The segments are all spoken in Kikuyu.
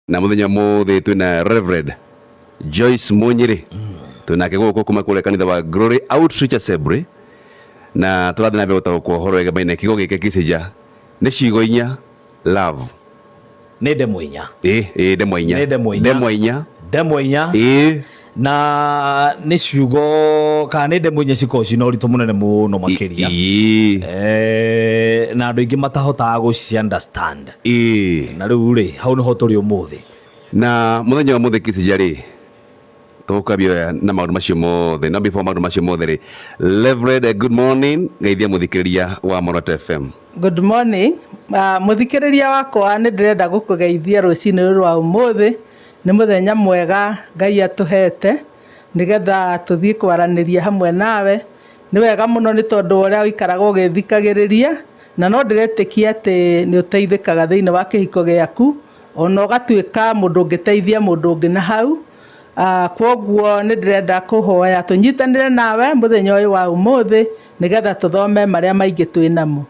Na muthenya muthi twina Reverend Joyce Munyiri, twinake guku kuma kuria kanitha wa Glory Outreach Assembly, na turathi na mbere gutaũkwo ũhoro wĩgemaine kiugo gĩkĩ kicija nĩ ciugo inya, love. Nĩ ndemwa inya. Ĩ ndemwa inya. Nĩ ndemwa inya. Ndemwa inya. Ndemwa inya. Na nĩ ciugo kana nĩ ndemwa inya cikoragwo ciĩna ũritũ mũnene mũno makĩria. Na andũ aingĩ matahotaga gũci understand. Na rĩu rĩ, hau nĩho tũrĩ ũmũthĩ. Na muthenya wa muthi kicija rĩ, tũkwambia na maũndũ macio mothe, no before maũndũ macio mothe rĩ, Reverend, good morning, geithia mũthikĩrĩria wa Muoroto FM. Good morning. Mũthikĩrĩria wakwa, nĩ ndĩrenda gũkũgeithia rũcinĩ rũrũ rwa ũmũthĩ. Nĩ mũthenya mwega Ngai atũhete nĩgetha tũthiĩ kwaranĩria hamwe nawe. Nĩ wega mũno nĩ tondũ wa ũrĩa ũikaraga ũgĩthikagĩrĩria, na no ndĩretĩkia atĩ nĩ ũteithĩkaga thĩinĩ wa kĩhiko gĩaku, ona ũgatuĩka mũndũ ũngĩteithia mũndũ ũngĩ na hau. Kwoguo nĩ ndĩrenda kũhoya tũnyitanĩre nawe mũthenya ũyũ wa ũmũthĩ nĩgetha tũthome marĩa maingĩ twĩ namo.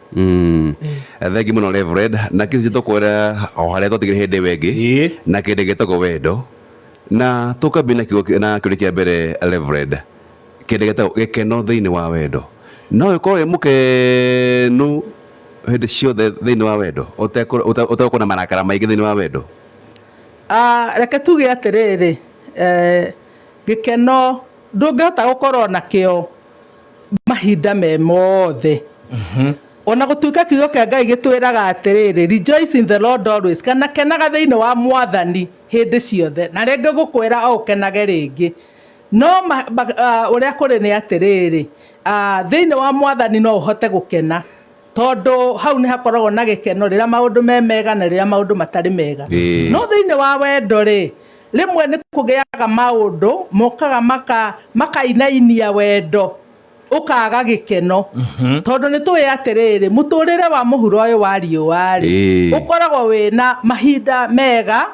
Thengi mũno, Reverend. Na kĩci tũkwĩra o harĩa twatigire hĩndĩ ĩyo ĩngĩ na kĩndũ gĩtagwo wendo, na tũkambia na kiugo na kĩũria kĩa mbere, Reverend, kĩndũ gĩtagwo gĩkeno thĩinĩ wa wendo. No ũkorwo wĩ mũkenu hĩndĩ ciothe thĩinĩ wa wendo ũtegũkorwo na marakara maingĩ thĩinĩ wa wendo? Reke tuge atĩrĩrĩ, gĩkeno ndũngĩhota gũkorwo nakĩo mahinda me mothe, ona gũtuĩka kiugo kĩa Ngai gĩtwĩraga atĩrĩrĩ, "Rejoice in the Lord always," kana kenaga thĩinĩ wa Mwathani hĩndĩ ciothe, na rĩngĩ gũkwĩra o ũkenage rĩngĩ. No ũrĩa kũrĩ nĩ atĩrĩrĩ, thĩinĩ wa Mwathani no ũhote gũkena, tondũ hau nĩ hakoragwo na gĩkeno rĩrĩa maũndũ me mega na rĩrĩa maũndũ matarĩ mega. No thĩinĩ wa wendo rĩ, rĩmwe nĩ kũgĩaga maũndũ mokaga makainainia wendo, ũkaga gĩkeno, tondũ nĩ tũĩ atĩrĩrĩ, mũtũrĩre wa mũhuro ũyũ wa riũa rĩ, ũkoragwo wĩna mahinda mega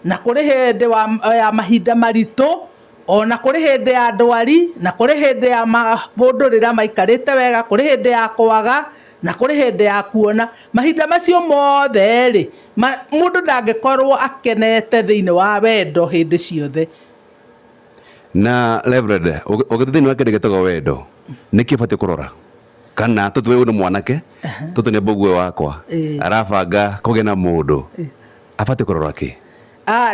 na kũrĩ hĩndĩ ya mahinda maritũ, ona kũrĩ hĩndĩ ya ndwari, na kũrĩ hĩndĩ ya maũndũ rĩrĩa maikarĩte wega, kũrĩ hĩndĩ ya kwaga na kũrĩ hĩndĩ ya kuona. Mahinda macio mothe rĩ, mũndũ ndangĩkorwo akenete thĩinĩ wa wendo hĩndĩ ciothe. Na Reverend, ũgĩthiĩ thĩinĩ wa kĩndũ gĩtagwo wendo, nĩkĩ ũbatiĩ kũrora? Kana tũtue ũyũ nĩ mwanake, tũtue nĩ mbũguo wakwa, arabanga kũgĩa na mũndũ, abatiĩ kũrora kĩ?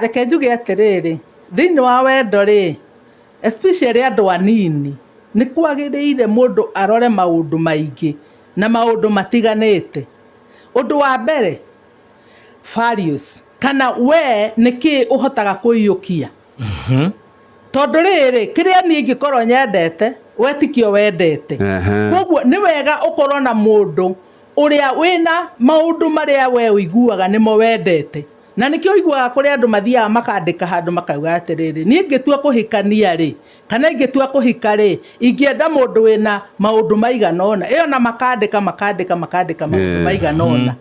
Reke njuge atĩrĩrĩ, thĩinĩ wa wendo rĩ, especially andũ anini, nĩ kwagĩrĩire mũndũ arore maũndũ maingĩ na maũndũ matiganĩte. Ũndũ wa mbere, values, kana we nĩkĩ ũhotaga kũiyũkia, tondũ rĩrĩ, kĩrĩa niĩ ingĩkorwo nyendete, we tikĩo wendete. Koguo nĩ wega ũkorwo na mũndũ ũrĩa wĩna maũndũ marĩa we ũiguaga nĩmo wendete. Na nĩkĩo ũiguaga kũrĩ andũ mathiaga makandĩka handũ makauga atĩrĩrĩ, niĩ ingĩtua kũhikania rĩ, kana ingĩtua kũhika rĩ, ingĩenda mũndũ wĩna maũndũ maigana ũna. Ĩyo na makandĩka, makandĩka, makandĩka maũndũ maigana ũna.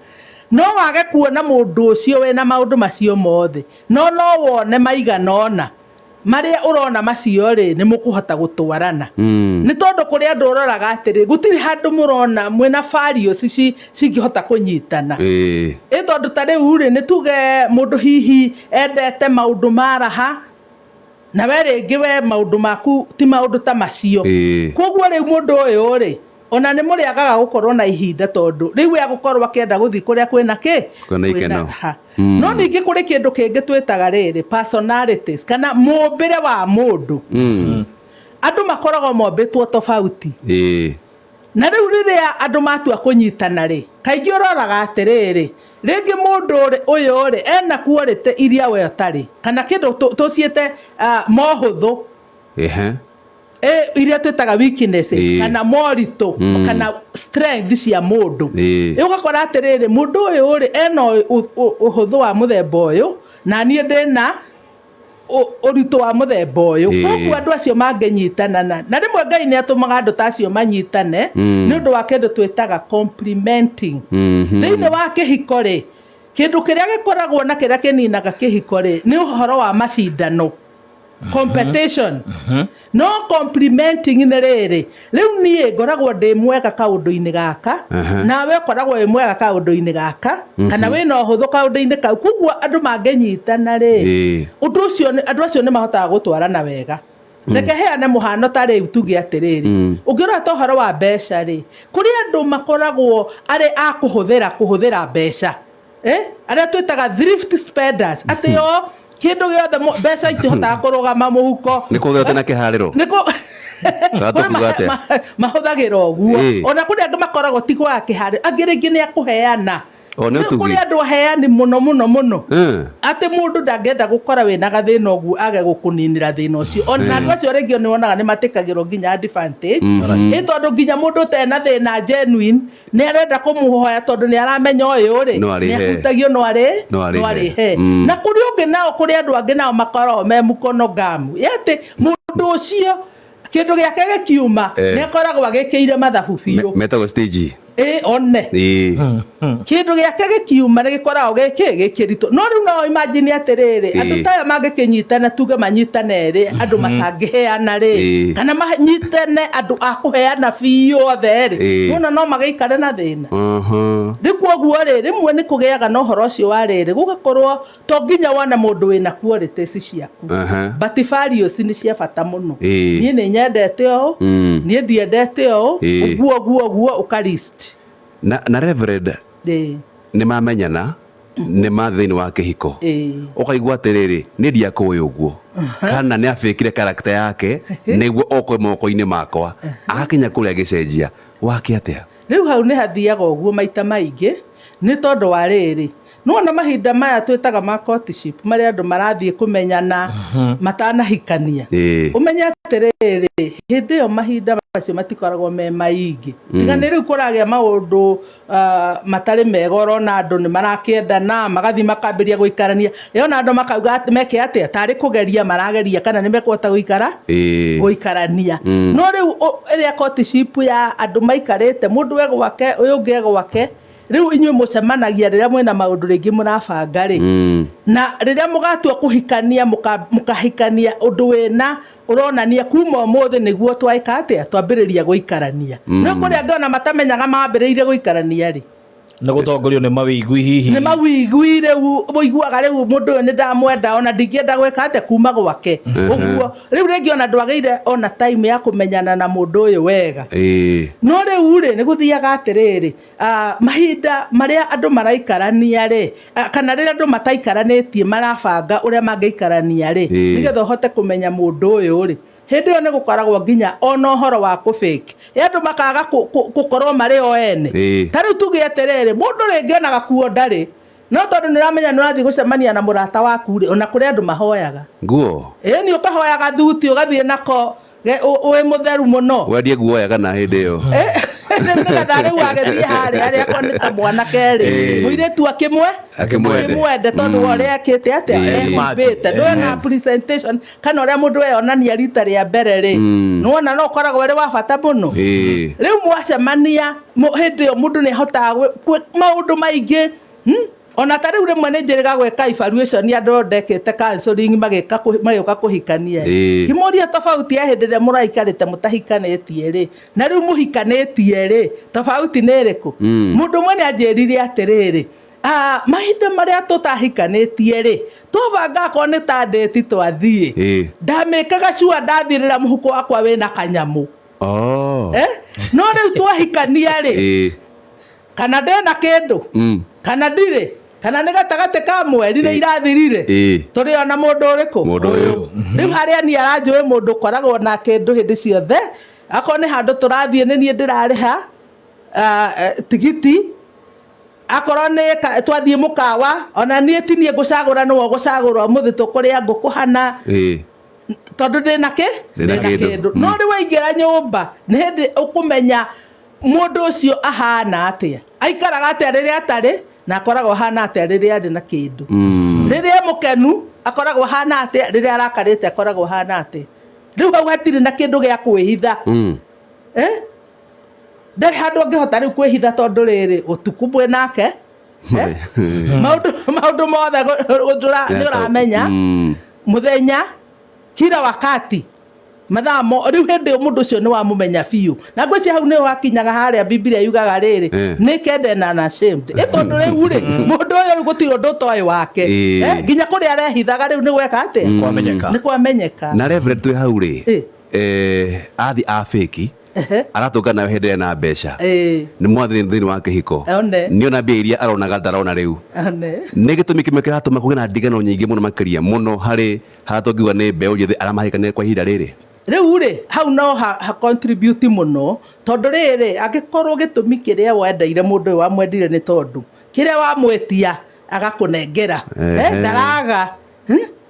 No wage kuona mũndũ ũcio wĩna maũndũ macio mothe, no no wone maigana ũna marĩa ũrona macio rĩ, nĩ mũkũhota gũtwarana. Nĩ tondũ kũrĩ andũ ũroraga atĩrĩ, gũtirĩ handũ mũrona mwĩna values cingĩhota kũnyitana. Ĩ tondũ ta rĩu rĩ, nĩ tuge mũndũ hihi endete maũndũ ma raha, na we rĩngĩ we maũndũ maku ti maũndũ ta macio. Koguo rĩu mũndũ ũyũ rĩ, ona nĩ mũrĩagaga gũkorwo na ihinda, tondũ rĩu we agũkorwo akĩenda gũthiĩ kũrĩa kwĩna kĩ? Kwĩna ikeno. Raha. No ningĩ kũrĩ kĩndũ kĩngĩ twĩtaga rĩrĩ, personalities, kana mũmbĩre wa mũndũ. Andũ makoragwo mombĩtwo tofauti. Na rĩu rĩrĩa andũ matua kũnyitana rĩ, kaingĩ ũroraga atĩrĩrĩ, rĩngĩ mũndũ ũyũ rĩ, ena quality iria we ũtarĩ, kana kĩndũ tũciĩte mohũthũ, iria twĩtaga weaknesses, kana moritũ, kana strength cia mũndũ. Ũgakora atĩrĩrĩ, mũndũ ũyũ rĩ, ena ũhũthũ wa mũthemba ũyũ, na niĩ ndĩna ũritũ wa mũthemba ũyũ. Koguo andũ acio mangĩnyitana, na rĩmwe Ngai nĩ atũmaga andũ ta acio manyitane nĩ ũndũ wa kĩndũ twĩtaga complementing. Thĩinĩ wa kĩhiko rĩ, kĩndũ kĩrĩa gĩkoragwo na kĩrĩa kĩninaga kĩhiko rĩ, nĩ ũhoro wa macindano. Competition. No complimenting nĩ rĩrĩ, rĩu niĩ ngoragwo ndĩ mwega kaũndũ-inĩ gaka, nawe ũkoragwo wĩ mwega kaũndũ-inĩ gaka, kana wĩna ũhũthũ kaũndũ-inĩ kau. Koguo andũ mangĩnyitana rĩ, ũndũ ũcio andũ acio nĩ mahotaga gũtwarana wega. Reke heane mũhano. Ta rĩu tuge atĩrĩrĩ, ũngĩrora ta ũhoro wa mbeca rĩ, kũrĩ andũ makoragwo arĩ a kũhũthĩra mbeca, arĩa twĩtaga thrift spenders, atĩ o kĩndũ gĩothe mbeca itihotaga kũrũgama mũhuko. Nĩ kũhũthĩra na kĩharĩro. Nĩ kũ Kana Kũrĩ tũkiuga atĩa? Mahũthagĩra ũguo. Ona kũrĩ angĩ makoragwo ti gwa kĩharĩro, angĩ rĩngĩ nĩ akũheana. O nĩ Rĩu ũtugi. Kũrĩ andũ aheani mũno mũno mũno, atĩ mũndũ ndangĩenda gũkora wĩna gathĩna ũguo age gũkũninĩra thĩna ũcio. Ona andũ acio rĩngĩ nĩ wonaga nĩ matĩkagĩrwo nginya advantage, ĩ tondũ nginya mũndũ ũtarĩ na thĩna genuine nĩ arenda kũmũhoya, tondũ nĩ aramenya ũyũ rĩ No arĩhe. nĩ ahutagio, no arĩ No arĩhe. No arĩhe. Na kũrĩ ũngĩ nao, kũrĩ andũ angĩ nao makoragwo me mũkono ngamu, ĩ atĩ mũndũ ũcio kĩndũ gĩake gĩkiuma, nĩ akoragwo agĩkĩire mathabu biũ. Metagwo stage. Ĩ one kĩndũ gĩake gĩkiuma nĩ gĩkoragwo gĩkĩ gĩkĩritũ. No rĩu no imagine atĩrĩrĩ, andũ ta aya mangĩkĩnyitana, tuge manyitane rĩ, andũ matangĩheana rĩ, kana manyitane andũ a kũheana biũ othe rĩ, nĩwona no magĩikare na thĩna. Rĩu koguo rĩ, rĩmwe nĩ kũgĩaga na ũhoro ũcio wa rĩrĩ, gũgakorwo to nginya wone mũndũ wĩna qualities ciaku, but values nĩ cia bata mũno. Niĩ nĩ nyendete ũũ, niĩ ndiendete ũũ, ũguo ũguo ũguo, ũkalist. Na Reverend, nĩ mamenyana, nĩ ma thĩinĩ wa kĩhiko, ũkaigua atĩrĩrĩ, nĩ ndiakũĩ ũguo, kana nĩ abĩkire character yake nĩguo okwe moko-inĩ makwa, agakinya kũrĩa agĩcenjia wake atĩa? Rĩu hau nĩ hathiaga ũguo maita maingĩ, nĩ tondũ wa rĩrĩ, nĩwona mahinda maya twĩtaga ma courtship, marĩa andũ marathiĩ kũmenyana matanahikania, ũmenye atĩrĩrĩ, hĩndĩ ĩyo mahinda macio matikoragwo me maingĩ, tiga nĩ rĩu kũragĩa maũndũ matarĩ mega. Ũrona andũ nĩ marakĩendana, magathiĩ makambĩria gũikarania, yona andũ makauga atĩ meke atĩa, tarĩ kũgeria marageria kana nĩ mekũhota gũikara gũikarania. No rĩu ĩrĩa courtship ya andũ maikarĩte, mũndũ e gwake, ũyũ ũngĩ e gwake, rĩu inyuĩ mũcemanagia rĩrĩa mwĩna maũndũ rĩngĩ mũrabanga rĩ, na rĩrĩa mũgatua kũhikania, mũkahikania ũndũ wĩna ũronania kuma ũmũthĩ nĩguo twaĩka atĩa, twambĩrĩria gũikarania. No kũrĩ angĩ ona matamenyaga mambĩrĩirie gũikarania rĩ. Nĩ gũtongorio nĩ mawĩigui hihi. Nĩ mawĩigui. Rĩu ũiguaga rĩu mũndũ ũyũ nĩ ndamwenda, ona ndingĩenda gwĩka atĩa, kuma gwake ũguo. Rĩu rĩngĩ ona ndwagĩire ona time ya kũmenyana na mũndũ ũyũ wega. No rĩu rĩ, nĩ gũthiaga atĩrĩrĩ, mahinda marĩa andũ maraikarania rĩ, kana rĩrĩa andũ mataikaranĩtie marabanga ũrĩa mangĩikarania rĩ, nĩgetha ũhote kũmenya mũndũ ũyũ rĩ, hĩndĩ ĩyo nĩ gũkoragwo nginya ona ũhoro wa kũfake, ĩ andũ makaga gũkorwo marĩ o ene. Ta rĩu tuge atĩrĩrĩ, mũndũ rĩngĩ ona gakuo ndarĩ, no tondũ nĩ ũramenya nĩ ũrathiĩ gũcemania na mũrata waku rĩ, ona kũrĩ andũ mahoyaga nguo. Ĩ nĩ ũkahoya gathuti, ũgathiĩ nako wĩ mũtheru mũno. Wendie nguoya kana hĩndĩ ĩyo. Nĩgetha rĩu agĩthiĩ harĩa rĩ, akorwo nĩ ta mwanake rĩ, mũirĩtu akĩmwe Akĩmwende. Akĩmwende tondũ wa ũrĩa ekĩte atĩa, ehumbĩte. Ndwona presentation kana ũrĩa mũndũ eyonania rita rĩa mbere rĩ, nĩwona no ũkoragwo ũrĩ wa bata mũno. Rĩu mwacemania hĩndĩ ĩyo mũndũ nĩ ahotaga maũndũ maingĩ, Ona ta rĩu rĩmwe nĩ njĩrĩga gwĩka evaluation ya andũ ndekĩte counseling magĩka magĩũka kũhikania. Ngĩmũria tofauti ya hĩndĩ ĩrĩa mũraikarĩte mũtahikanĩtie rĩ, na rĩu mũhikanĩtie rĩ, tofauti nĩ ĩrĩkũ? Mũndũ ũmwe nĩ anjĩrire atĩrĩrĩ, mahinda marĩa tũtahikanĩtie rĩ, twabanga akorwo nĩ ta ndĩti twathiĩ, ndamĩkaga sure ndathirĩra mũhuko wakwa wĩna kanyamũ. Oh. Eh? No rĩu twahikania rĩ, kana ndĩna kĩndũ, kana ndirĩ, kana nĩ gatagatĩ ka mweri nĩ irathirire, tũrĩ ona mũndũ ũrĩkũ? Mũndũ ũyũ. Rĩu harĩa niĩ aranjũĩ mũndũ ũkoragwo na kĩndũ hĩndĩ ciothe, akorwo nĩ handũ tũrathiĩ, nĩ niĩ ndĩrarĩha tigiti, akorwo nĩ twathiĩ mũkawa, ona niĩ ti niĩ ngũcagũra, nĩwe ũgũcagũra ũmũthĩ tũkũrĩa ngũkũ hana, tondũ ndĩna kĩ Ndĩna ndĩna kĩndũ. Kĩndũ. No rĩu waingĩra nyũmba, nĩ hĩndĩ ũkũmenya mũndũ ũcio ahana atĩa, aikaraga atĩa rĩrĩa atarĩ, na akoragwo ahana atĩa rĩrĩa arĩ na kĩndũ. Rĩrĩa e mũkenu akoragwo ahana atĩa, rĩrĩa arakarĩte akoragwo ahana atĩa. Rĩu hau hatirĩ na kĩndũ gĩa kwĩhitha. Eh? Ndarĩ handũ angĩhota rĩu kwĩhitha, tondũ rĩrĩ ũtukũ mwĩ nake, eh? Maũndũ mothe nĩ ũramenya. Mũthenya Kila wakati mathaa mo rĩu hĩndĩ ĩyo mũndũ ũcio nĩ wamũmenya biũ, na ngwĩciria hau nĩho hakinyaga harĩa Bibilia yugaga rĩrĩ, naked and unashamed. Ĩ tondũ rĩu rĩ, mũndũ ũyũ rĩu gũtirĩ ũndũ ũtoĩ wake. Nginya kũrĩa arehithaga rĩu nĩ gweka atĩa? Kwamenyeka. Nĩ kwamenyeka. Na Reverend, twĩ hau rĩ, athi a fake aratũngana nawe hĩndĩ ĩrĩa ena mbeca, nĩ mwathi thĩinĩ wa kĩhiko, nĩ ona mbia iria aronaga ndarona rĩu. Nĩ gĩtũmi kĩmwe kĩratũma kũgĩe na ndigano nyingĩ mũno, makĩria mũno harĩ harĩa tũngiuga nĩ mbeũ njĩthĩ arĩa mahĩkanĩte kwa ihinda rĩrĩ. Rĩu rĩ, hau no ha contribute mũno, tondũ rĩrĩ, angĩkorwo gĩtũmi kĩrĩa wendeire mũndũ ũyũ, wamwendire nĩ tondũ kĩrĩa wamwĩtia agakũnengera, ndaraga.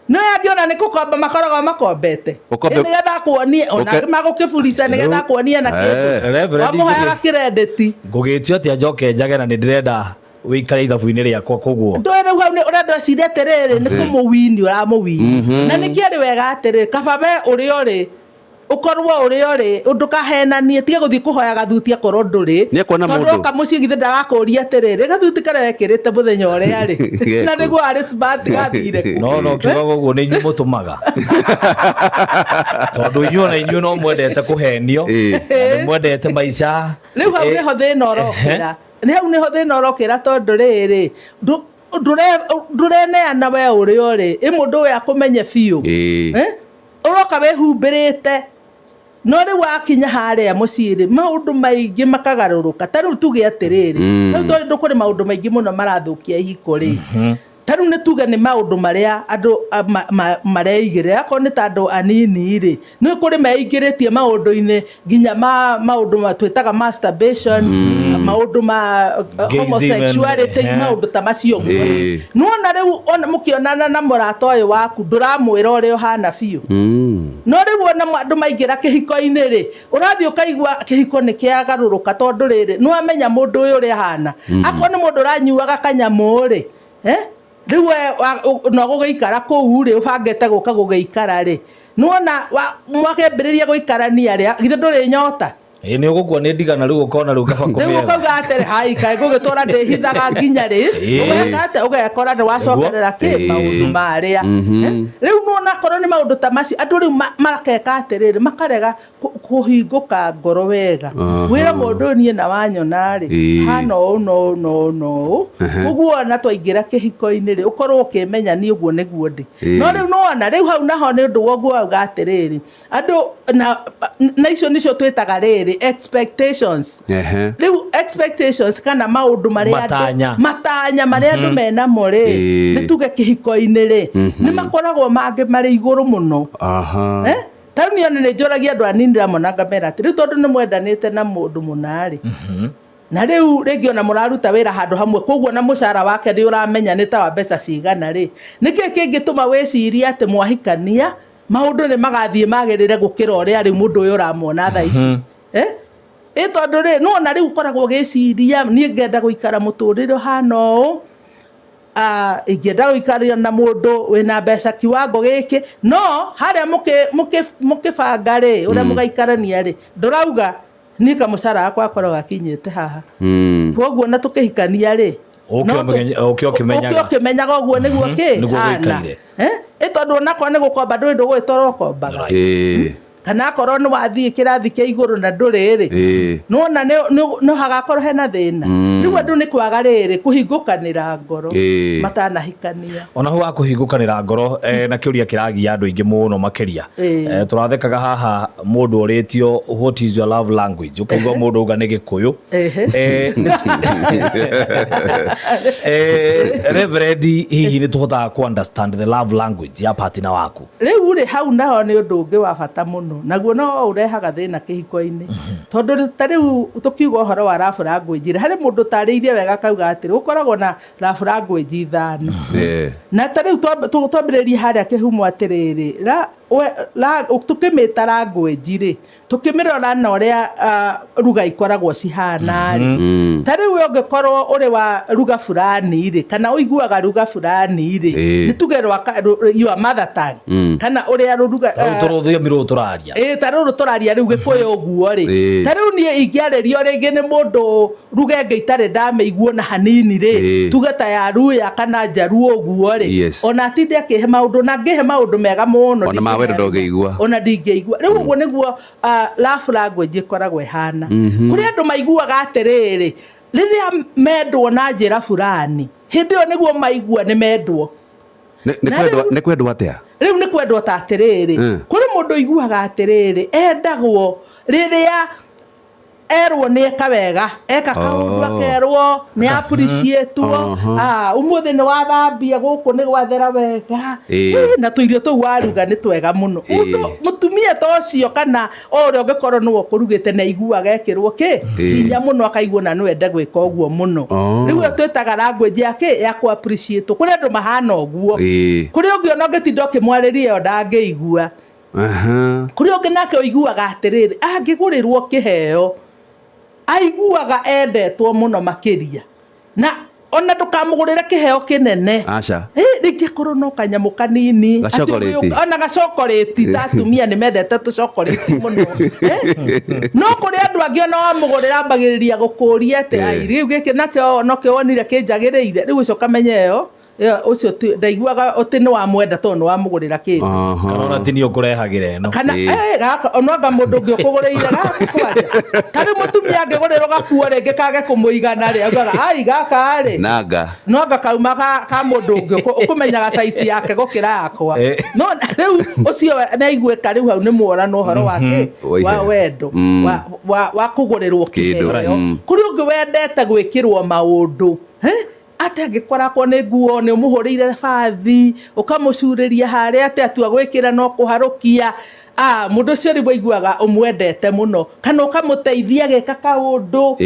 No angĩona nĩ kũkomba makoragwo makombete. Nĩgetha akuonie ona angĩ magũkĩburica nĩgetha akuonie na kĩndũ. Reverend, wamũheaga credit. Ngũgĩtio atĩa njoke njage na nĩ ndĩrenda wĩikare ithabu-inĩ rĩakwa koguo? Ndũĩ rĩu hau nĩ ũrenda ecirie atĩrĩrĩ, nĩ kũmũwini ũramũwini, na nĩkĩ arĩ wega atĩrĩrĩ, kaba we ũrĩa ũrĩ ũkorwo ũrĩa ũrĩ, ndũkahenanie, tiga gũthiĩ kũhoya gathuti akorwo ndũrĩ. Nĩ ekuona tondũ mũndũ. Oka mũciĩ githĩ ndagakũria atĩrĩrĩ, gathuti karĩa wekĩrĩte mũthenya ũrĩa rĩ, na nĩguo arĩ smart, gathire kũ? No kiugaga ũguo nĩ inyuĩ mũtũmaga, tondũ inyuĩ ona inyuĩ no mwendete kũhenio na nĩ mwendete maica. Rĩu hau nĩho thĩna ũrokĩra, nĩ hau nĩho thĩna ũrokĩra, tondũ rĩrĩ, ndũreneana we ũrĩa ũrĩ, ĩ mũndũ ũyũ akũmenye biũ. Ũroka wĩhumbĩrĩte, no rĩu wakinya harĩa mũciĩ rĩ, maũndũ maingĩ makagarũrũka. Ta rĩu tuge atĩrĩrĩ, rĩu tondũ kũrĩ maũndũ maingĩ mũno marathũkia ihiko rĩ, ta rĩu nĩ tuge nĩ maũndũ marĩa andũ mareigĩrĩra. Akorwo nĩ ta andũ anini rĩ, nĩ kũrĩ meingĩrĩtie maũndũ-inĩ nginya ma maũndũ ma twĩtaga masturbation, maũndũ ma Gayism homosexuality, maũndũ ta macio ũguo. Nĩwona rĩu ona mũkĩonana na mũrata ũyũ waku, ndũramwĩra ũrĩa ũhana biũ. No rĩu ona andũ maingĩra kĩhiko-inĩ rĩ, ũrathiĩ ũkaigua kĩhiko nĩ kĩagarũrũka, tondũ rĩrĩ, nĩwamenya mũndũ ũyũ ũrĩa ahana. Akorwo nĩ mũndũ ũranyuaga kanyamũ rĩ, rĩu we no gũgĩikara kũu rĩ, ũbangĩte gũka gũgĩikara rĩ, nĩwona mwakĩambĩrĩria gũikarania rĩ, githĩ ndũrĩ nyota? Ĩ, nĩ ũgũkua nĩ ndigana, rĩu ũkona rĩu kaba rĩu kũmĩetha. Ũkauga atĩrĩ, hai, kaĩ ngũgĩtũra ndĩhithaga nginya rĩ? Ũgeka atĩa? Ũgekora nĩ wacokerera kĩ? Maũndũ marĩa. Rĩu nĩwona akorwo nĩ maũndũ ta macio, andũ rĩu makeka atĩrĩrĩ, makarega kũhingũka ngoro wega, wĩra mũndũ ũyũ, niĩ na wanyona rĩ, hana ũũ na ũũ na ũũ na ũũ. Ũguo ona twaingĩra kĩhiko-inĩ rĩ, ũkorwo ũkĩmenya niĩ ũguo nĩguo ndĩ. No rĩu nĩwona rĩu hau naho nĩ ũndũ wa ũguo wauga atĩrĩrĩ, andũ na icio nĩcio twĩtaga rĩrĩ expectations. Rĩu expectations kana maũndũ marĩa Matanya. Matanya marĩa andũ menamo rĩ, nĩ tuge kĩhiko-inĩ rĩ, nĩ makoragwo mangĩ marĩ igũrũ mũno. Ta rĩu niĩ ona nĩ njũragia andũ anini ndĩramona, ngamera atĩ rĩu tondũ nĩ mwendanĩte na mũndũ mũna rĩ, na rĩu rĩngĩ ona mũraruta wĩra handũ hamwe, koguo na mũcara wake nĩ ũramenya nĩ ta wa mbeca cigana rĩ, nĩkĩ kĩngĩtũma wĩcirie atĩ mwahikania maũndũ nĩ magathiĩ magĩrĩre gũkĩra ũrĩa rĩu mũndũ ũyũ ũramuona thaa ici? Ĩ tondũ rĩ, nĩwona rĩu ũkoragwo ũgĩciria, niĩ ngenda gũikara mũtũrĩre ũhana ũũ, ingĩenda gũikara na mũndũ wĩna mbeca kiwango gĩkĩ, no harĩa mũkĩbanga rĩ, ũrĩa mũgaikarania rĩ, ndũrauga niĩ kamũcara gakwa gakoragwo gakinyĩte haha, koguo na tũkĩhikania rĩ, Ũke no ũke ũkĩmenyaga. Ũke ũkĩmenyaga ũguo nĩguo kĩ Nĩguo hana. gũikaire. Ĩ tondũ onakorwo nĩ gũkomba, ndũĩ ndũgũgĩtwara ũkombaga, kana akorwo nĩ wathiĩ kĩrathi kĩa igũrũ na ndũrĩ rĩ, nĩwona no hagakorwo hena thĩna. Rĩu andũ nĩ kwaga rĩrĩ kũhingũkanĩra ngoro matanahikania. Ona hau wa kũhingũkanĩra ngoro, na kĩũria kĩragia andũ aingĩ mũno makĩria. Tũrathekaga haha mũndũ ũrĩtio, "What is your love language?" Ũkaigua mũndũ auga nĩ Gĩkũyũ. Reverend, hihi nĩ tũhotaga kũ understand the love language ya partner waku? Rĩu rĩ, hau naho nĩ ũndũ ũngĩ wa bata mũno, naguo no ũrehaga thĩna kĩhiko-inĩ, tondũ ta rĩu tũkiuga ũhoro wa love language rĩ, harĩ mũndũ ũtarĩirie wega akauga atĩrĩ, gũkoragwo na love language ithano. Na ta rĩu twambĩrĩrie harĩa kĩhumo atĩrĩrĩ, tũkĩmĩta language rĩ, tũkĩmĩrora na ũrĩa ruga ikoragwo cihana rĩ, ta rĩu we ũngĩkorwo ũrĩ wa ruga fulani rĩ, kana ũiguaga ruga fulani rĩ, nĩ tuge your mother tongue, kana ũrĩa rũruga Ta rĩu tũrũthiomi rũrũ tũraria. Ĩ, ta rũrũ tũraria rĩu, Gĩkũyũ ũguo rĩ, ta rĩu niĩ ingĩarĩrio rĩngĩ nĩ mũndũ Ruga ĩngĩ itarĩ ndamĩiguo na hanini rĩ, tuge ta ya Ruya kana Njaruo ũguo rĩ, ona atinde akĩhe maũndũ na angĩhe maũndũ mega mũno, Ona ma wendo ndũngĩigua. Ona ndingĩigua. Rĩu ũguo nĩguo love language ĩkoragwo ĩhana. Kũrĩ andũ maiguaga atĩrĩrĩ, rĩrĩa mendwo na njĩra fulani, hĩndĩ ĩyo nĩguo maigua nĩ mendwo. Nĩ Na nĩ kwendwo atĩa? Rĩu nĩ kwendwo ta atĩrĩrĩ, kũrĩ mũndũ ũiguaga atĩrĩrĩ, endagwo rĩrĩa erwo nĩ eka wega, eka kaũndũ, akerwo nĩ appreciate-wo. Ah, ũmũthĩ nĩ wathambia gũkũ, nĩ gwathera wega. Ĩ, na tũirio tũu waruga nĩ twega mũno. Ũndũ mũtumia ta ũcio kana o ũrĩa ũngĩkorwo nĩwe ũkũrugĩte, nĩ aiguaga ekĩrwo kĩ hinya mũno, akaigua na no ende gwĩka ũguo mũno. Rĩu ĩyo twĩtaga language ya kĩ ya kũ appreciate. Kũrĩ andũ mahana ũguo. Kũrĩ ũngĩ ona ũngĩtinda ũkĩmwarĩria ĩyo ndangĩigua. Kũrĩ ũngĩ nake ũiguaga atĩrĩrĩ, angĩgũrĩrwo kĩheo aiguaga endetwo mũno makĩria, na ona ndũkamũgũrĩre kĩheo kĩnene. Aca. Rĩngĩ akorwo no kanyamũ kanini. Gacokorĩti. Ona gacokorĩti, ta atumia nĩ mendete tũcokorĩti mũno. No kũrĩ andũ angĩ ona wamũgũrĩra ambagĩrĩria gũkũria atĩ, "Ai, rĩu gĩkĩ nakĩo nokĩo wonire kĩnjagĩrĩire?" Rĩu ũcio ũkamenya ĩyo ũcio ndaiguaga atĩ nĩ wamwenda tondũ nĩ wamũgũrĩra kĩndũ. Kana ona ti niĩ ũkũrehagĩra ĩno. Kana gaka ona anga mũndũ ũngĩ ũkũgũrĩire gaka kwanja. Ta rĩu mũtumia angĩgũrĩrwo gakuo rĩngĩ kage kũmũigana rĩ, augaga, "Ai, gaka rĩ, Nanga. No anga kauma ka mũndũ ũngĩ ũkũmenyaga size yake gũkĩra yakwa." No rĩu ũcio nĩaiguĩka rĩu hau nĩ mworano ũhoro wa kĩ? Wa Wa wendo. Wa kũgũrĩrwo Kĩndũ. kĩheo. Kũrĩ ũngĩ wendete gwĩkĩrwo maũndũ. Atĩ angĩkoragwo nĩ nguo nĩ ũmũhũrĩire bathi, ũkamũcurĩria harĩa atĩ atua gwĩkĩra no kũharũkia. Ah, mũndũ ũcio rĩu aiguaga ũmwendete mũno, kana ũkamũteithia agĩka kaũndũ.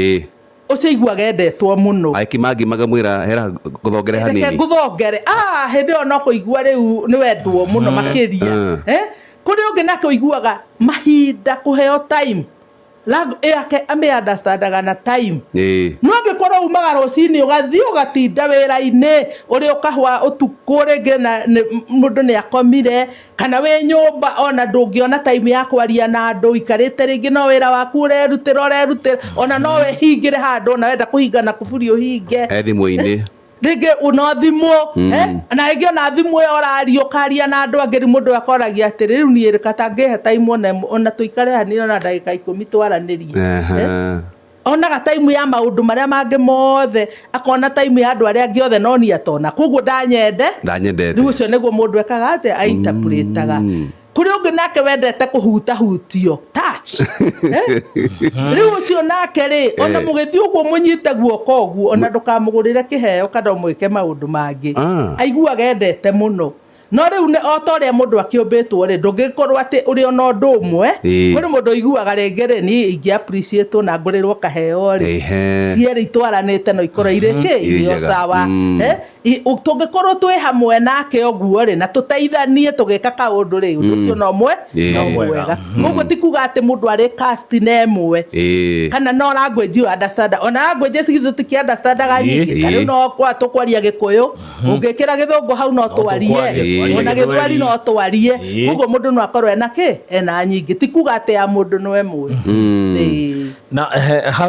Ũcio aiguaga endetwo mũno. Agĩkima ngima ngamwĩra hera ngũthongere Reke hanini. ngũthongere. Ah, hĩndĩ ĩyo no kũigua rĩu nĩ wendwo mũno makĩria. Kũrĩ ũngĩ nake ũiguaga mahinda kũheo time. Yake amĩ understandaga na time. No angĩkorwo umaga rũcinĩ ũgathiĩ ũgatinda wĩra-inĩ ũrĩ ũkahwa ũtukũ rĩngĩ na mũndũ nĩ akomire, kana wĩ nyũmba ona ndũngĩona time ya kwaria na andũ, ũikarĩte rĩngĩ no wĩra waku ũrerutĩra ũrerutĩra, ona no wĩhingĩre handũ, ona wenda kũhinga na kuburi ũhinge. Thimũ-inĩ. Rĩngĩ no thimũ, na rĩngĩ ona thimũ ĩyo ũraria ũkaria na andũ angĩ, rĩu mũndũ akoragia atĩrĩ, rĩu niĩ rĩ katangĩhe time ona tũikare hanini ona ndagĩka 10 twaranĩrie. Onaga time ya maũndũ marĩa mangĩ mothe, akona time ya andũ arĩa angĩ othe, no niĩ atona. Koguo ndanyende. Ndanyendete. Rĩu ũcio nĩguo mũndũ ekaga atĩa, ainterpretaga. Kũrĩ ũngĩ nake wendete kũhutahutio, touch. Rĩu ũcio nake rĩ, ona mũgĩthiĩ ũguo mũnyite guoko ũguo, ona ndũkamũgũrĩre kĩheo kana ũmwĩke maũndũ mangĩ. Aiguaga endete mũno. No rĩu nĩ o ta ũrĩa mũndũ akĩũmbĩtwo rĩ, ndũngĩkorwo atĩ ũrĩ ona ũndũ ũmwe. Kũrĩ mũndũ ũiguaga rĩngĩ rĩ, niĩ ingĩ appreciate na ngũrĩrwo kaheo rĩ. Cierĩ itwaranĩte no ikorwo irĩ kĩ? Irĩ Irĩ o njega. sawa. Tũngĩkorwo twĩ hamwe nake ũguo rĩ, na tũteithanie tũgĩka kaũndũ rĩ, ũndũ ũcio no no mwega. Koguo ti kuga atĩ mũndũ arĩ cast na ĩmwe. Kana no language you understand. Ona language citũ tiki understandaga nyingĩ. Ta rĩu no kwa tũkwaria Gĩkũyũ, ũngĩkĩra Gĩthũngũ hau no twarie. Tũkwarie, Ona twarie Gĩthweri no twarie. Koguo mũndũ no akorwo ena kĩ? Ena nyingĩ. Ti kuga atĩ ya mũndũ no ĩmwe. Na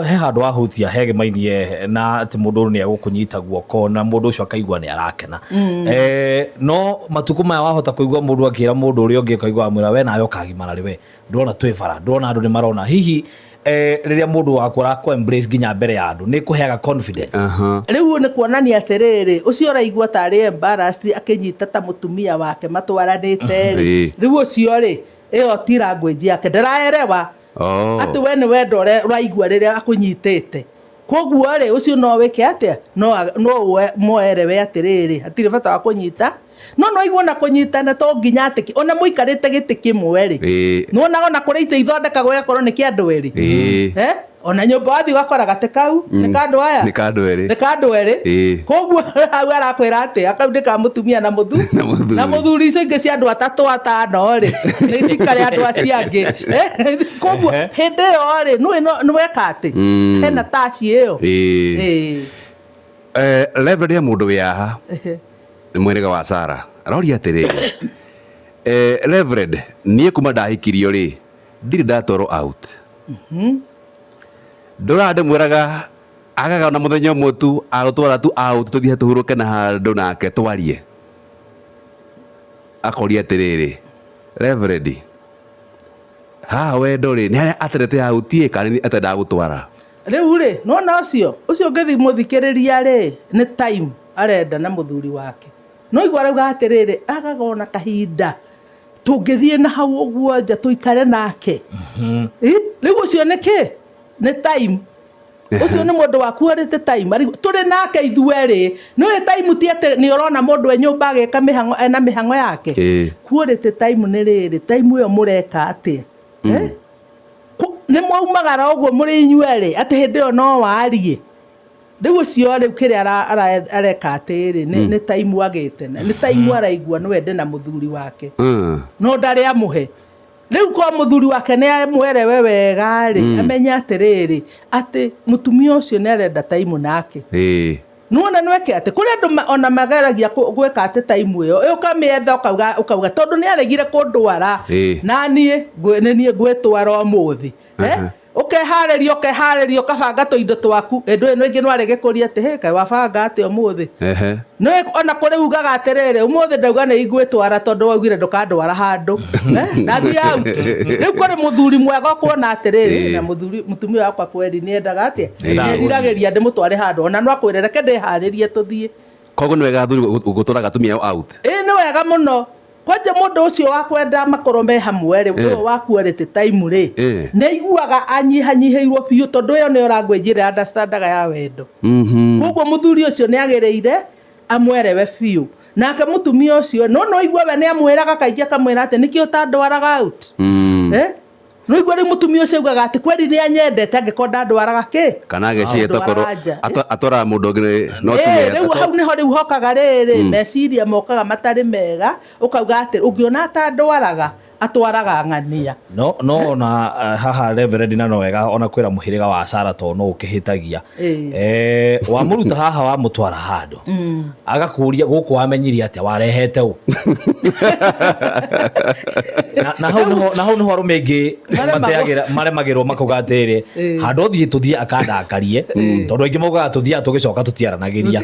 he handũ wahutia he gĩmainie na atĩ mũndũ nĩ egũkũnyita guoko na mũndũ ũcio akaigua nĩ arakena. No matukũ maya wahota kũigua mũndũ akĩra mũndũ ũrĩa ũngĩ, ũkaigua amwĩra we nawe ũkagimara rĩ, we ndũrona twĩ bara, ndũrona andũ nĩ marona. Hihi rĩrĩa mũndũ waku arakũ embrace nginya mbere ya andũ nĩ kũheaga confidence? Rĩu nĩ kuonania atĩrĩrĩ, ũcio ũraigua tarĩ embarrassed akĩnyita ta mũtumia wake matwaranĩte rĩ, rĩu ũcio rĩ, ĩyo ti language yake, ndaraerewa. Atĩ we nĩ wendo ũrĩa ũraigua rĩrĩa akũnyitĩte. Koguo rĩ, ũcio no wĩke atĩa? No mwerewe atĩrĩrĩ, hatirĩ bata wa kũnyita. No no igue ona kũnyitana to nginya atĩ ona mũikarĩte gĩtĩ kĩmwe rĩ. Nĩwonaga ona kũrĩ itĩ ithondekagwo igakorwo nĩ kĩa andũ erĩ. Ona nyũmba wathiĩ ũgakora gatĩ kau nĩ ka andũ aya. Nĩ ka andũ erĩ. Nĩ ka andũ erĩ. Koguo hau arakwĩra atĩ kau nĩ ka mũtumia na Na mũthuri. Na mũthuri, icio ingĩ cia andũ atatũ atano rĩ, nĩ cikare andũ acio angĩ. Koguo hĩndĩ ĩyo rĩ, nĩũĩ nĩ weka atĩ hena touch ĩyo. Reverend ya mũndũ wĩ haha nĩ mũhĩrĩga wa Sarah aroria atĩrĩrĩ, Reverend, niĩ kuma ndahikirio rĩ, ndirĩ ndatwarwo out. Ndũraga ndĩmwĩraga Agaga ona muthenya ũmwe tu agũtwara tu out tũthiĩ tũhurũke na handũ nake twarie. Akoria atĩrĩrĩ, Reverend, haha wendo rĩ, nĩ harĩa aterete out ĩ kana nĩ atendaga gũtwara? Rĩu rĩ, nĩwona ũcio ũcio ũngĩthiĩ mũthikĩrĩria rĩ, nĩ time arenda na mũthuri wake. No igua arauga atĩrĩrĩ, agaga ona kahinda tũngĩthiĩ na hau ũguo nja tũikare nake. Rĩu ũcio nĩ kĩ? Nĩ time. Ũcio nĩ mũndũ waku ũrĩte time. Tũrĩ nake ithuerĩ. Nĩũĩ time ti atĩ nĩ ũrona mũndũ e nyũmba agĩka mĩhang'o, ena mĩhang'o yake. Quality time nĩ rĩrĩ, time ĩyo mũreka atĩa? Nĩ mwaumagara ũguo mũrĩ inyuerĩ atĩ hĩndĩ ĩyo no warie. Rĩu ũcio rĩu kĩrĩa areka atĩrĩ, nĩ time agĩte, nĩ time araigua no ende na mũthuri wake. No ndarĩ amũhe. Rĩu kwa mũthuri wake nĩ amwerewe wega rĩ, amenye atĩrĩrĩ, atĩ mũtumia ũcio nĩ arenda time nake. Nĩwona nĩweke atĩ kũrĩ andũ ona mageragia gwĩka atĩ time ĩyo, ũkamĩetha ũkauga tondũ nĩ aregire kũndwara. Na niĩ nĩ niĩ ngwĩtwara ũmũthĩ. Ũkeharĩria ũkabanga tũindo twaku. Ĩndũ ĩno ĩngĩ no arege kũria atĩ, hey, kaĩ wabanga atĩa ũmũthĩ? Nĩ ona kũrĩ ugaga atĩrĩrĩ, ũmũthĩ ndauga nĩ ingwĩtwara tondũ waugire ndũkandwara handũ. Ndathiĩ out. Rĩu kũrĩ mũthuri mwega ũkuona atĩrĩrĩ, na mũthuri mũtumia wakwa kweri nĩ endaga atĩa? Nĩeriragĩria ndĩmũtware handũ. Ona no akwĩre reke ndĩharĩrie tũthiĩ. Koguo nĩ wega athuri gũtwaraga atumia ao out? Ĩĩ nĩ wega mũno. Kwanja mũndũ ũcio wa kwenda makorwo me hamwe rĩ, ũyũ wa quality time rĩ, nĩ aiguaga anyihanyihĩirwo biũ tondũ ĩyo nĩyo language ĩrĩa understandaga ya wendo. Koguo mũthuri ũcio nĩ agĩrĩire amwerewe biũ. Nake mũtumia ũcio, no no igue we nĩ amwĩraga kaingĩ akamwĩra atĩ nĩkĩo ũtandwaraga out. No igue rĩu mũtumia ũcio augaga atĩ kweri nĩ anyendete angĩkorwo ndandwaraga kĩ? Kana ageciria tokorwo atwaraga mũndũ ũngĩ no tuge. Rĩu hau nĩho rĩu hokaga rĩrĩ, meciria mokaga matarĩ mega, ũkauga atĩ ũngĩona atandwaraga, atwaraga ng'ania. No no na haha Reverend na no wega ona kwĩra mũhĩrĩga wa Sara tondũ no ũkĩhĩtagia. Wamũruta haha wamũtwara handũ. Agakũria gũkũ wamenyire atĩa warehete ũ? Na hau nĩho arũme aingĩ maremagĩrwo makauga atĩrĩ, handũ ũthiĩ tũthiĩ akandakarie, tondũ aingĩ maugaga tũthiaga tũgĩcoka tũtiaranagĩria.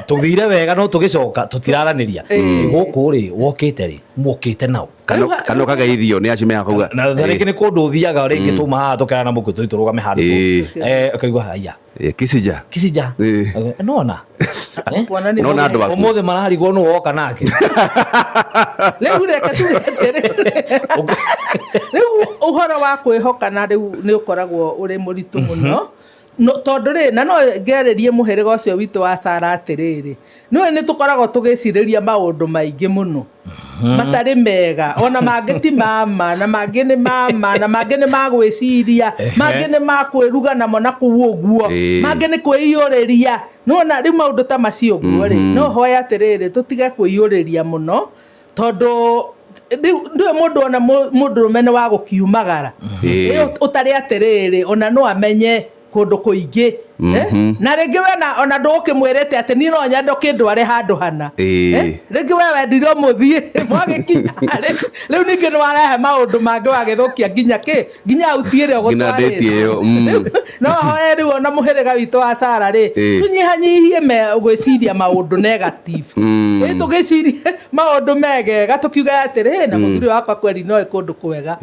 Tũthire wega no tũgĩcoka tũtiraranĩria. Gũkũ rĩ wokĩte rĩ, muokĩte nao. Kana ũkageithio nĩ acio mehakauga. Na rĩngĩ nĩ kũndũ ũthiaga rĩngĩ tuma haha tũkerana na mũkũ tũrũgame handũ. Ũkaigua haya. Kisija. Kisija. Nona. Nona andũ aku. Ũmũthĩ mararigwo nũ woka nake. Rĩu reke tuge atĩrĩrĩ. Rĩu ũhoro wa kwĩhokana rĩu nĩ ũkoragwo ũrĩ mũritũ mũno. Tondũ rĩ, na no ngererie mũhĩrĩga ũcio witũ wa Sara atĩrĩrĩ, nĩũĩ nĩ tũkoragwo tũgĩcirĩria maũndũ maingĩ mũno matarĩ mega, ona mangĩ ti mama, na mangĩ nĩ mama, na mangĩ nĩ magwĩciria, mangĩ nĩ makwĩruga namo na kũu ũguo, mangĩ nĩ kwĩiyũrĩria. Nĩwona rĩu maũndũ ta macio ũguo rĩ, no hoya atĩrĩrĩ, tũtige kwĩiyũrĩria mũno, tondũ rĩu mũndũ ona mũndũrũme nĩ wa gũkiumagara. Ũtarĩ atĩrĩrĩ, ona no amenye kũndũ kũingĩ. Na rĩngĩ we ona ndũgũkĩmwĩrĩte atĩ niĩ no nyende ũkĩndware handũ hana. Rĩngĩ we wendire ũmũthiĩ, mwagĩkinya rĩu ningĩ nĩ warehe maũndũ mangĩ wagĩthũkia nginya kĩ? Nginya auti ĩrĩa ũgũtwarĩte. No hoye rĩu ona mũhĩrĩga witũ wa Sara rĩ, tũnyihanyihie gwĩciria maũndũ negative. Tũgĩcirie maũndũ megega tũkiuga atĩrĩ, na mũthuri wakwa kweri no kũndũ kwega.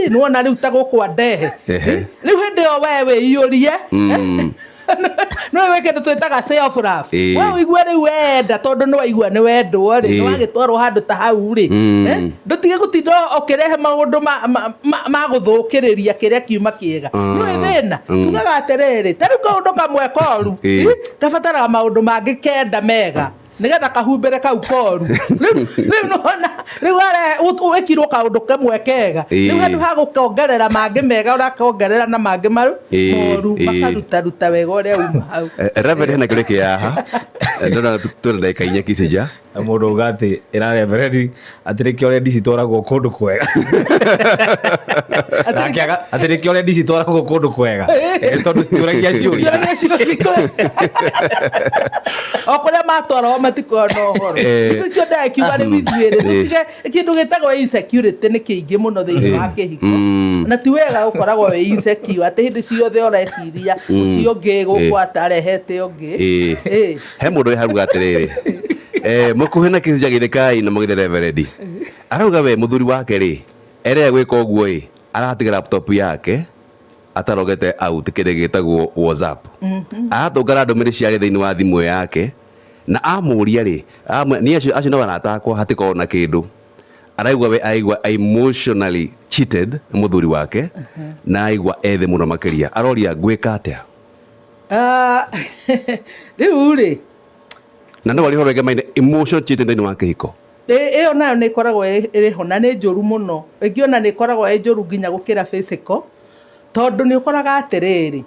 Nĩwona rĩu ta gũkũ andehe. Rĩu hĩndĩ ĩyo we wĩiyũrie. No wĩ kĩndũ twĩtaga self love. We ũigue rĩu wenda tondũ nĩ waigua nĩ wendwo rĩ, nĩ wagĩtwarwo handũ ta hau rĩ. Ndũtige gũtinda ũkĩrehe maũndũ ma gũthũkĩrĩria kĩrĩa kiuma kĩega. Nĩũĩ thĩna? Tugaga atĩrĩrĩ, ta rĩu kaũndũ kamwe koru, kabataraga maũndũ mangĩ kenda mega. Nĩgetha kahumbĩre kau koru. Rĩu nĩwona, rĩu wĩkirwo kaũndũ kamwe kega. Rĩu handũ ha gũkongerera mangĩ mega, ũrakongerera na mangĩ moru, makarutaruta wega ũrĩa uma hau. Reverend hena kĩũria kĩa haha. Ndona twĩna ndagĩka inya Kisija. Mũndũ uga atĩ ĩra reverend atĩ nĩkĩo rendi citwaragwo kũndũ kwega. Nake atĩ nĩkĩo rendi citwaragwo kũndũ kwega. Tondũ citiũragia ciũria. O kũrĩa matwaragwo matikoragwo na ũhoro. Nĩkĩo ndagĩkiuga rĩu ithuĩ rĩ, tũtige kĩndũ gĩtagwo insecurity nĩ kĩingĩ mũno thĩinĩ wa kĩhiko. Na ti wega gũkoragwo wĩ insecure atĩ hĩndĩ ciothe ũreciria ũcio ũngĩ gũkũ atarehete ũngĩ. He mũndũ ũrĩ haruga atĩrĩrĩ, mũkuhĩ na kĩci gĩthĩkai na mũgĩthe reverend. Arauga we mũthuri wake rĩ, erega gwĩka ũguo ĩ, aratiga laptop yake atarogete out kĩndũ gĩtagwo WhatsApp. Aratũngana ndũmĩrĩri ciarĩ thĩinĩ wa thimũ yake na amũria rĩ, niĩ acio no arata akwa hatikoragwo na kĩndũ. Araigua we aigua emotionally cheated nĩ mũthuri wake na aigua ethĩ mũno makĩria. Aroria ngwĩka atĩa? Rĩu rĩ, na no arĩ horo ĩgemaine emotion cheating thĩinĩ wa kĩhiko. Ĩyo nayo nĩ ĩkoragwo ĩrĩ ho na nĩ njũru mũno. Ĩngĩ ona nĩ ĩkoragwo ĩ njũru nginya gũkĩra physical, tondũ nĩ ũkoraga atĩrĩrĩ,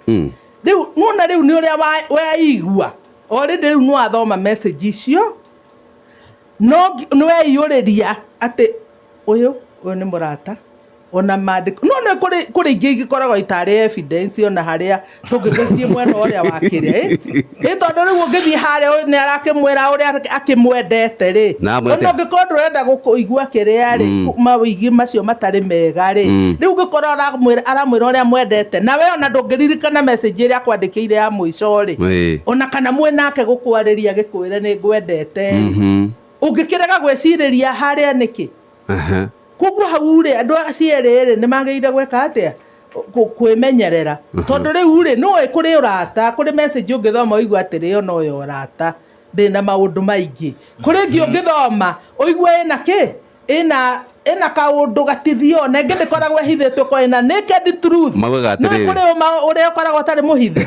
rĩu nĩwona rĩu nĩ ũrĩa waigua already, rĩu nĩ wathoma message icio, no nĩ weiyũrĩria atĩ ũyũ nĩ mũrata ona mandĩko no nĩ kũrĩ ingĩ igĩkoragwo itarĩ evidence, ona harĩa tũngĩgĩthiĩ mwena ũrĩa wa kĩrĩa ĩ, tondũ rĩu ũngĩthiĩ harĩa nĩ arakĩmwĩra ũrĩa akĩmwendete rĩ, ona ũngĩkorwo ndũrenda gũkũigua kĩrĩa rĩ, mawĩigi macio matarĩ mega rĩ, rĩu ũngĩkorwo aramwĩra ũrĩa mwendete, na we ona ndũngĩririkana message ĩrĩa akwandĩkĩire ya mũico rĩ, ona kana mwĩ nake gũkwarĩria gĩkwĩre nĩ ngwendete, ũngĩkĩrega gwĩcirĩria harĩa nĩkĩ? Koguo hau rĩ, andũ acio erĩ rĩ, nĩ magĩrĩire gwĩka atĩa? Kwĩmenyerera, tondũ rĩu rĩ, nĩũĩ kũrĩ ũrata, kũrĩ message ũngĩthoma ũigue atĩrĩ ona ũyũ ũrata ndĩna maũndũ maingĩ, kũrĩ ĩngĩ ũngĩthoma ũigue ĩna kĩ, ĩna kaũndũ gatithio, na ĩngĩ ndĩkoragwo ĩhithĩtwo kwa ĩna naked truth. Maugaga atĩrĩrĩ. Nĩũĩ kũrĩ ũrĩa ũkoragwo ũtarĩ mũhithe.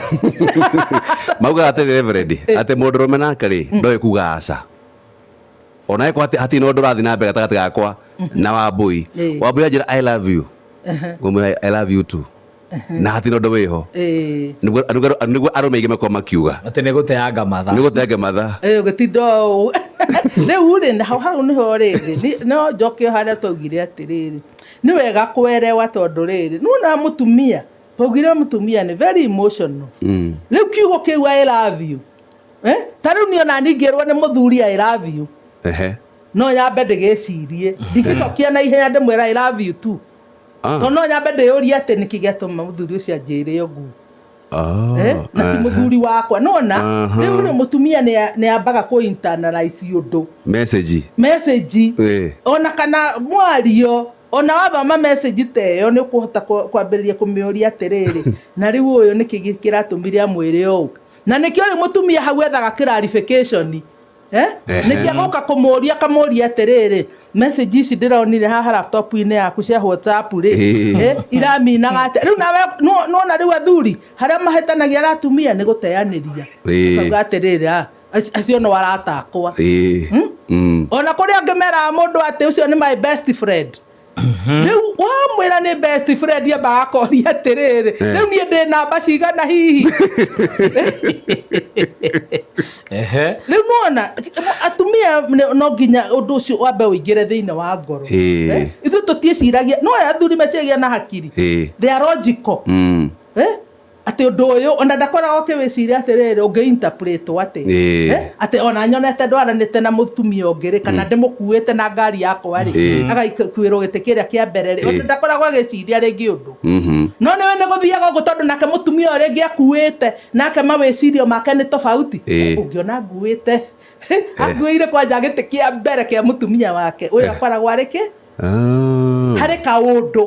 Maugaga atĩrĩrĩ Reverend, atĩ mũndũrũme nake rĩ, ndoĩ kuga aca. Ona ĩkorwo hatirĩ na ũndũ ũrathiĩ na mbere gatagatĩ gakwa na Wambui. Wambui anjĩra I love you, ngũmwĩra I love you too, na hatirĩ na ũndũ wĩho. Nĩguo arũme aingĩ makorwo makiuga atĩ nĩ gũteanga mathaa. Nĩ gũteanga mathaa. Ũgĩtinda ũũ. Rĩu rĩ, na hau nĩho rĩrĩ, no njoke o harĩa twaugire atĩrĩrĩ, nĩ wega kwerewa, tondũ rĩrĩ, nĩwona mũtumia, twaugire mũtumia nĩ very emotional. Rĩu kiugo kĩu I love you, ta rĩu niĩ ona ningĩrwo nĩ mũthuri I love you, no nyambe ndĩgĩcirie, ndingĩcokia na ihenya ndĩmwĩra I love you too. Tondũ no nyambe ndĩyũrie atĩ nĩkĩ gĩatũma mũthuri ũcio anjĩre ũguo. Na ti mũthuri wakwa, nĩwona? Rĩu rĩ, mũtumia nĩ ambaga kũ internalize ũndũ. Message. Message. Ona kana mwario, ona wathoma message ta ĩyo, nĩ ũkũhota kwambĩrĩria kũmĩũria atĩrĩrĩ, na rĩu ũyũ nĩkĩ kĩratũmire amwĩre ũũ? Na nĩkĩo rĩu mũtumia hau ethaga clarification. Nĩkĩo agũka kũmũria, akamũria atĩrĩrĩ, message ici ndĩronire haha laptop-inĩ yaku cia WhatsApp rĩ, iraminaga atĩa? Rĩu nawe nĩwona rĩu athuri harĩa mahĩtanagia na atumia nĩ gũteanĩria. Akauga atĩrĩrĩ, acio no arata akwa. Ona kũrĩ angĩ meraga mũndũ atĩ ũcio nĩ my best friend. Rĩu wamwĩra nĩ best friend, ambaga akoria atĩrĩrĩ, rĩu niĩ ndĩ namba cigana hihi? Rĩu nĩwona atumia no nginya ũndũ ũcio wambe ũingĩre thĩinĩ wa ngoro. Ithuĩ tũtiĩciragia, no aya athuri meciragia na hakiri. They are logical. Atĩ ũndũ ũyũ ona ndakoragwo akĩwĩciria atĩrĩrĩ, ũngĩ interpret atĩ. Atĩ ona nyonete ndwaranĩte na mũtumia ũngĩ rĩ, kana ndĩmũkuĩte na ngari yakwa rĩ, agakuĩrwo gĩtĩ kĩrĩa kĩa mbere rĩ, ona ndakoragwo agĩciria rĩngĩ ũndũ. No nĩwe nĩ gũthiaga ũguo, tondũ nake mũtumia ũyũ rĩngĩ akuĩte nake mawĩcirio make nĩ tofauti. Ũngĩona nguĩte, akuĩire kwanja gĩtĩ kĩa mbere kĩa mũtumia wake, ũyũ akoragwo arĩ kĩ? Harĩ kaũndũ.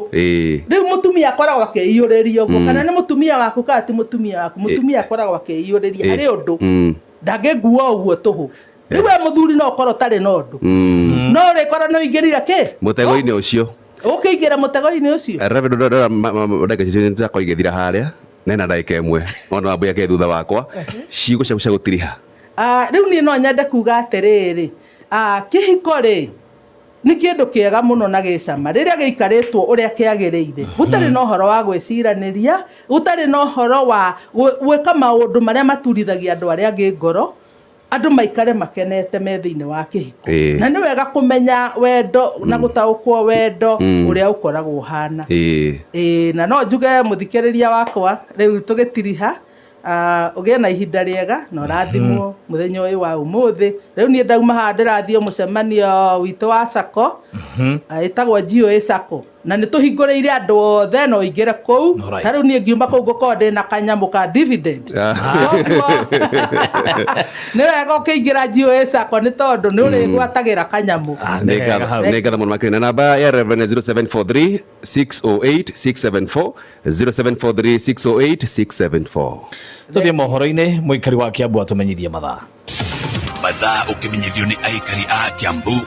Rĩu mũtumia akoragwo akĩiyũrĩria ũguo, kana nĩ mũtumia waku kana ti mũtumia waku, mũtumia akoragwo akĩiyũrĩria harĩ ũndũ. Ndangĩngua ũguo tũhũ. Rĩu we mũthuri no ũkorwo ũtarĩ na ũndũ, no ũrĩkorwo nĩ ũingĩrire kĩ? Mũtego-inĩ ũcio. Ũkĩingĩra mũtego-inĩ ũcio. Reverend, ndora ndagĩka icio ciakwa igĩthira harĩa, na ĩna ndagĩka ĩmwe, ona Wambui akĩrĩ thutha wakwa, ciugo ciaku cia gũtiriha. Rĩu niĩ no nyende kuga atĩrĩrĩ, kĩhiko rĩ, nĩ kĩndũ kĩega mũno na gĩcama rĩrĩa gĩikarĩtwo ũrĩa kĩagĩrĩire, gũtarĩ na ũhoro wa gwĩciranĩria, gũtarĩ na ũhoro wa gwĩka maũndũ marĩa maturithagia andũ arĩa angĩ ngoro. Andũ maikare makenete me thĩinĩ wa kĩhiko. Na nĩ wega kũmenya wendo na gũtaũkwo wendo ũrĩa ũkoragwo ũhana. Ĩĩ, na no njuge mũthikĩrĩria wakwa, rĩu tũgĩtiriha, ũgĩe na ihinda rĩega na ũrathimwo mũthenya ũyũ wa ũmũthĩ. Rĩu niĩ ndauma haha, ndĩrathiĩ mũcemanio witũ wa sacco, ĩtagwo GOA Sacco, na nĩ tũhingũrĩire andũ othe, no ũingĩre kũu. Ta rĩu niĩ ngiuma kũu ngũkorwo ndĩna kanyamũ ka dividend. Koguo nĩ wega ũkĩingĩra GOA Sacco, nĩ tondũ nĩ ũrĩgwatagĩra kanyamũ. Ah, nĩ wega hau. Nĩ ngatho mũno makĩria. Na namba ya Reverend 0743 608 674, 0743 608 674. Tũthiĩ mohoro-inĩ, mũikari wa Kiambu atũmenyithie mathaa. Mathaa ũkĩmenyithio nĩ aikari a Kiambu.